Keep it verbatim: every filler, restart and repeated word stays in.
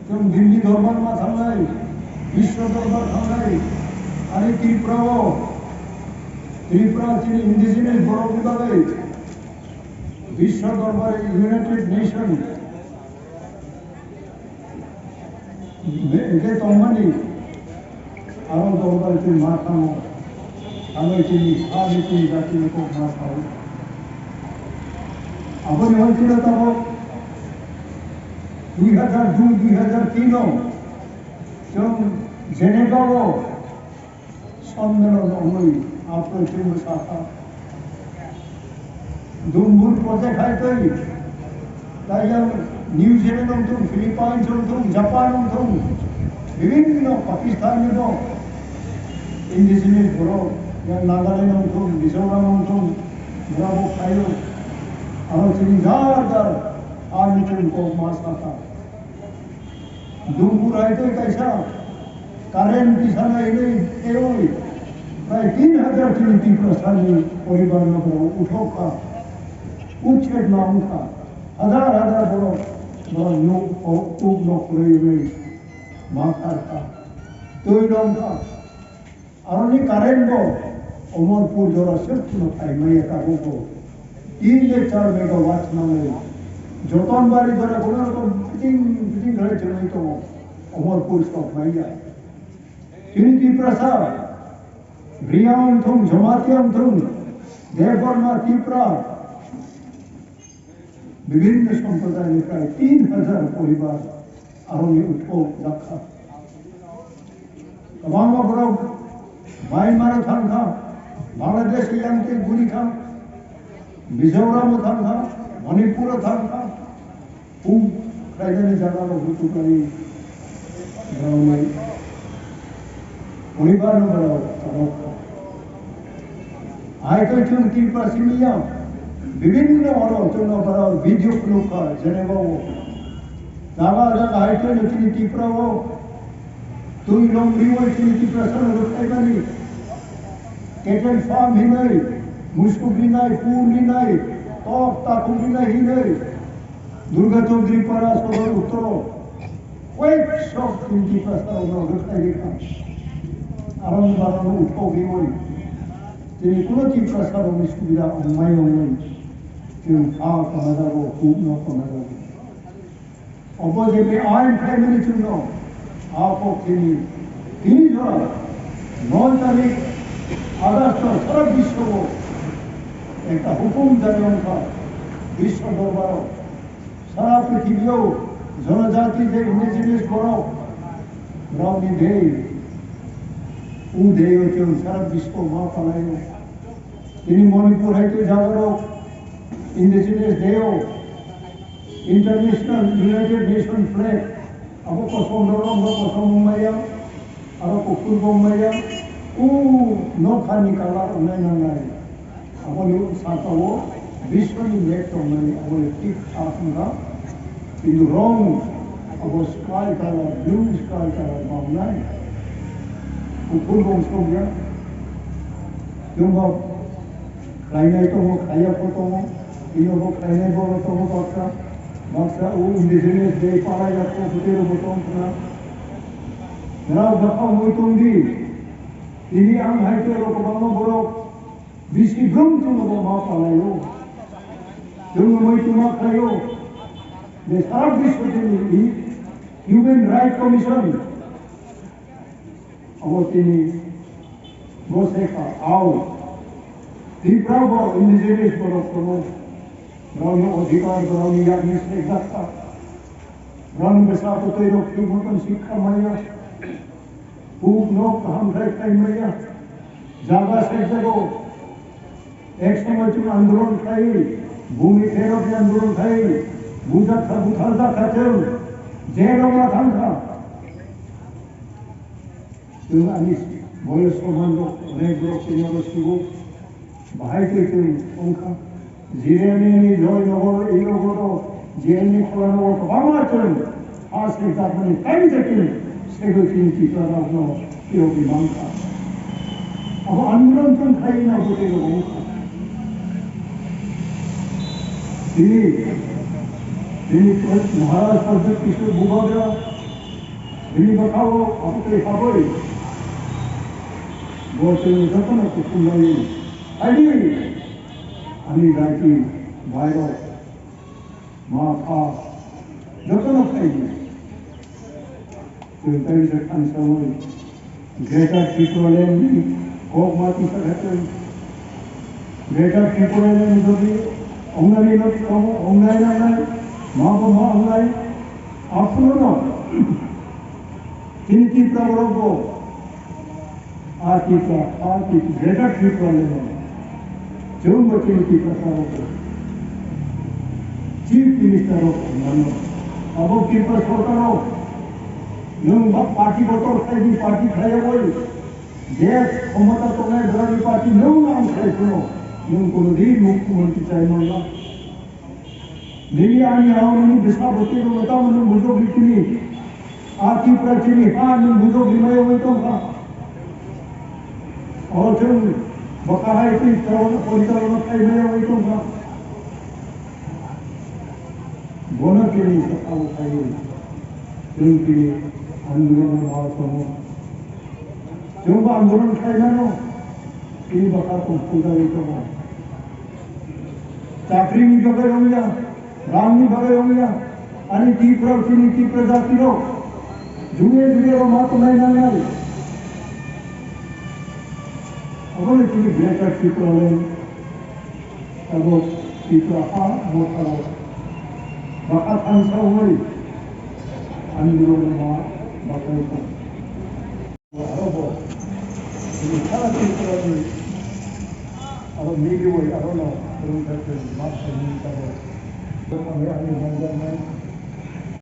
Chwng Delhi dorbar ma thangnai, Biswa dorbar thangnai, ani Tripura o, Tripura chini indigenous borok ni bagwi Biswa dorbar, United Nation, be-, be tongmani, aro dorbar chwng ma thango, tangwi chini ha ni chini jati ni kok ma sao. Aboni hoi chwla tabok dui hazar dui, dui hazar tin o chwng Geneva o sonmelon wngwi aphuru chwngno sakha. Dumbur project hai twi, tei yang New Zealand wng thung, Philippines wng thung, Japan wng thung, bibhinno Pakistan ni bo indigenous borok, yang Nagaland wng thung, Mizoram wng thung, borok bo khaio. Aro chini jar jar ani chwng kok ma sakha. Dumbur hai twi kaisa current tisana hinwi teiwi prai tin hazar chini Tiprasani poribar no borok uthok kha, uchhed ma wng kha, hazar hazar borok, borok nuk o-, uk nok kwrwi wngwi ma khar kha, twi nong kha. Aroni current bo Omorpur jora se phano phaimaya tabukbo. Tin de char megawatt manwi Jotonbari jora kono rokom fitting, fitting khlai chwngwi tongo. Omorpur sok maya. Chini Tiprasa, Riya wng thung, Jamatia wng thung, Debbarma, Tipra, bibhinno somprodayni prai tin hazar poribar aroni uthok jakha. Kwbangma borok Myanmar o thang kha, Bangladesh o yang tei guri kha, Mizoram o thang kha, Manipur o thang kha, hum khlainani jaga rok hutuk lai borokni poribar no borok tabok kha. Hai khe chwng Tripura simi ya, bibhinno oro chwngno borok video phunuk kha, Geneva o. Jaga jaga hai khe chini Tripura o twi long riwi chini Tiprasa no rwkhaimani. Cattle farm hinwi, musuk rinai, pur rinai, tok takhuk rinai hinwi. Durga Chaudhary Para Sodor Uttoro, koyekso chini Tiprasa rokno rwkhlai rikha. Aroni baroni uthok riwi, chini kuno Tiprasa rokni subida ongmai ongmai, chwng ha kwmajago, hukno kwmajago. Obo je be ain khlaimani chwngno, a kok chini tini jora noi tarik August o sara biswo ekta hukum jari wngkha, biswo dorbaro. Sara prithibiyo jonojati je indigenous borok, borokni day, u day o chwng sara biswo ma palaio. Tini Manipur hai tei jagarok indigenous day o International United Nation flag abo kosom rok wngkha, kosom wngmaya. Aro kuphur bo maya, o nokhani colour wngnai nangnai. Aboni saka o biswani map tongnai, aboni thik sak wngkha. Kintu rong abo sky colour, blue sky colour ba wngnai. Kuphur bo wngkha. Chwngbo khlainai tongo, khlaiya pho tongo, tini bo khlainai borok tongo baksa, baksa o indigenous day palai ya kho hotel bo tong khna. Rao bwkha wngwi tong di, tini ang hai khe rok kwbangma borok bisi brum chwngno bo ma palaio. Chwngno moi tuma khlaio, je sara biswotini Human Rights Commission, abo tini bo se kha, ao. Tripura bo indigenous borok tongo. Borokni odhikar, borokni yakni sejak kha. Borokni bwsa bwtwi rok thwi motong sikha maya. Huk nok kaham khai khai maya. Jaga sejago. Ek somoy chwng andolon khai, bhumi pherok ni andolon khai, bujak kha, buthar jak kha chwng. Jail rok ma thang kha. Chwng ani boyos soman rok, onek borok tini oro sigo, bahai twi chwng wng kha. Jirani ni Joy Nagar, Irogoro, jirani Khola Nagar, kwbangma chwng ha swijak mani, kaisa chwng segwi chini Tipra rok no phiyogwi man kha. Abo andolon chwng khai na bo tei rok wng kha. Tini, tini Maharaj Pradyut Kishore Bubagra, Bini bwkhao abotwi habwi bo chwng jotono kuthumlaiwi phaidi. Ani raiti bhairok, ma pha jotono phaidi. Chwng tei se thansa wngwi Greater Tipraland ni kok ma tisa khe chwng Greater Tipraland ni jodi ongnani no tongo, ongnai nangnai, ma bo ma ongnai, aphuno no chini Tipra borok bo a Tipra, a Tipra, Greater Tipraland no chwng bo chini Tiprasa rok bo Chief Minister rok mano. Abo Tipra Sarkar rok nwng ba party botor khai di, party khai abo je khomota tongnai borokni party nwng ang khai phano nwng kono din mukhyamantri chai manya. Nini ani hao nini bwsa bwtwi rok no tamo nwng bujok ri tini. A Tipra chini ha nwng bujok rimaya wngwi tongkha. Oro chwng bwkha hai twi chawano porichalona khaimaya wngwi tongkha. Bono chini sakao khaiwi chwng tini andolon ma tongo. Chwngbo andolon khaimano tini bwkha tong phuljagwi tongo. Chakrini bagwi wngya, rangni bagwi wngya, ani Tipra chini Tipra jatirok juge juge rok ma tongnai nangnai. Aboni chini Greater Tipraland abo Tipra ha mothao bwkha thansa wngwi ani borokno ma bachaui tong. Aro bo chini sara Tiprani aro miliwi arono kwrwngsa chwng ma saimani tabuk. Ani mangjaknai.